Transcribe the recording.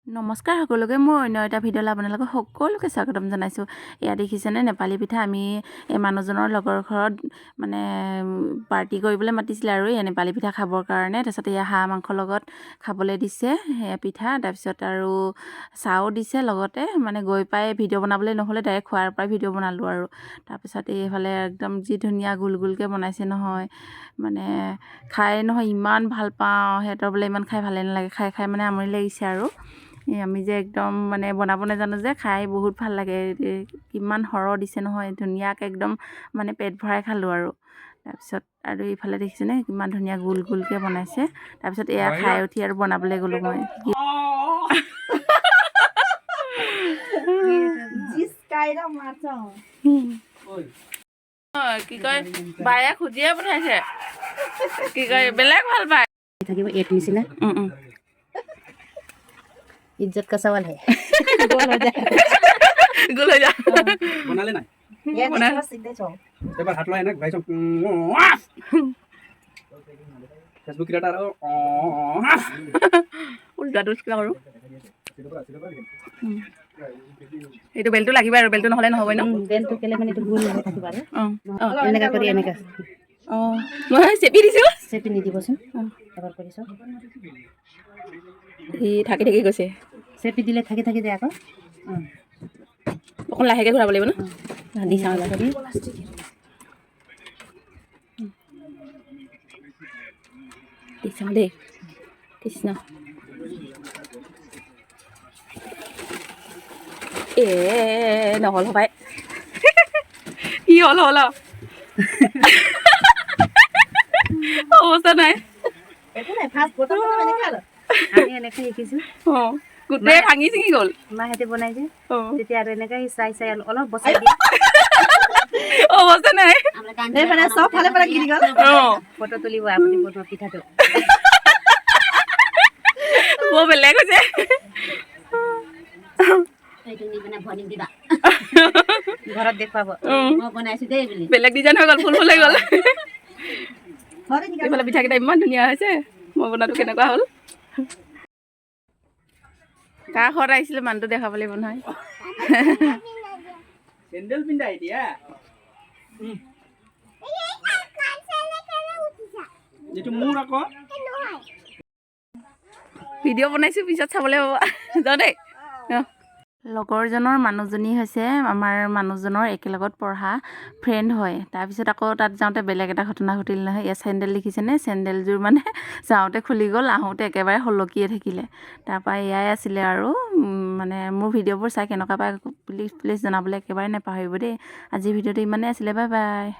নমস্কাৰ সকলোকে, মোৰ অন্য এটা ভিডিঅ'লৈ আপোনালোকক সকলোকে স্বাগতম জনাইছোঁ। এয়া দেখিছেনে নেপালী পিঠা। আমি এই মানুহজনৰ লগৰ ঘৰত মানে পাৰ্টি কৰিবলৈ মাতিছিলে আৰু এই নেপালী পিঠা খাবৰ কাৰণে। তাৰপিছত এয়া হাঁহ মাংসৰ লগত খাবলৈ দিছে সেয়া পিঠা। তাৰপিছত আৰু চাহো দিছে লগতে। মানে গৈ পাই ভিডিঅ' বনাবলৈ নহ'লে, ডাইৰেক্ট খোৱাৰ পৰাই ভিডিঅ' বনালোঁ আৰু। তাৰপিছত এইফালে একদম যি ধুনীয়া গোল গোলকৈ বনাইছে নহয়, মানে খাই নহয় ইমান ভাল পাওঁ। সিহঁতৰ বোলে ইমান খাই ভালেই নালাগে, খাই খাই মানে আমনি লাগিছে। আৰু এই আমি যে একদম মানে বনাব নাজানো যে, খাই বহুত ভাল লাগে। কিমান সৰহ দিছে নহয়, ধুনীয়াকৈ একদম মানে পেট ভৰাই খালোঁ আৰু। তাৰপিছত আৰু এইফালে দেখিছেনে কিমান ধুনীয়া গোল গোলকৈ বনাইছে। তাৰপিছত এয়া খাই উঠি আৰু বনাবলৈ গ'লোঁ মই। কি কয়, বায়ে খুজিয়ে পঠাইছে, কি কয়, বেলেগ ভাল পায়। থাকিব এক নিচিনা। इज्जत का सवाल है। গোল হৈ যা। বনালে নাই? এবাৰ হাত লৈ এনে ঘূৰাই চাওঁ। ফেচবুক ক্ৰিয়েটাৰ আৰু। উল্টাটো কিবা কৰোঁ। এইটো বেলটো লাগিব আৰু বেলটো নহ'লে নহ'বই ন। বেলটো কেলে মানে এইটো গোল হৈ থাকিব আৰু অঁ। এনেকা কৰি এনেকা। অঁ, মই চেপি দিছোঁ। চেপি নিদিবচোন। এবাৰ কৰি চাওক। সি থাকি থাকি গৈছে। চেপি দিলে থাকি থাকি যায় আকৌ। অকণ লাহেকৈ ঘূৰাব লাগিব ন? দি চাওঁ এবাৰ। কৰি। দি চাওঁ দেই, কৃষ্ণ। এ নহ'ল হপাই। কি হ'ল হ'ল আৰু অৱস্থা নাই। আমি এনেকে শিকিছোঁ। অঁ, গোটেই ভাঙি চিঙি গ'ল। মাহঁতে বনাই যে, অঁ। তেতিয়া আৰু এনেকে চাই চাই অলপ বচাই দিয়ে। অৱস্থা নাই। চব ফালে পৰা গিৰি গ'ল। অঁ। ফটো তুলিব আপুনি বনোৱা পিঠাটো। বৰ বেলেগ হৈছে। ঘৰত দেখুৱাব। অঁ, বেলেগ ডিজাইন হৈ গ'ল, ফুল ফুল হৈ গ'ল। এইফালে পিঠাকেইটা ইমান ধুনীয়া হৈছে। মই বনোৱাটো কেনেকুৱা হ'ল? কাৰ ঘৰত আহিছিলোঁ মানুহটো দেখাব লাগিব নহয়। চেণ্ডেল পিন্ধা এতিয়া। এইটো মোৰ আকৌ। ভিডিঅ' বনাইছোঁ, পিছত চাবলৈ পাব। যাওঁ দেই। অঁ। লগৰজনৰ মানুহজনী হৈছে আমাৰ মানুহজনৰ একেলগত পঢ়া ফ্ৰেণ্ড হয়। তাৰপিছত আকৌ তাত যাওঁতে বেলেগ এটা ঘটনা ঘটিল নহয়। ইয়াত চেণ্ডেল দেখিছেনে? চেণ্ডেলযোৰ মানে যাওঁতে খুলি গ'ল, আহোঁতে একেবাৰে সলকিয়ে থাকিলে। তাৰপৰা এয়াই আছিলে আৰু। মানে মোৰ ভিডিঅ'বোৰ চাই কেনেকুৱা পায় প্লিজ প্লিজ জনাবলৈ একেবাৰে নাপাহৰিব দেই। আজিৰ ভিডিঅ'টো ইমানেই আছিলে। Bye bye.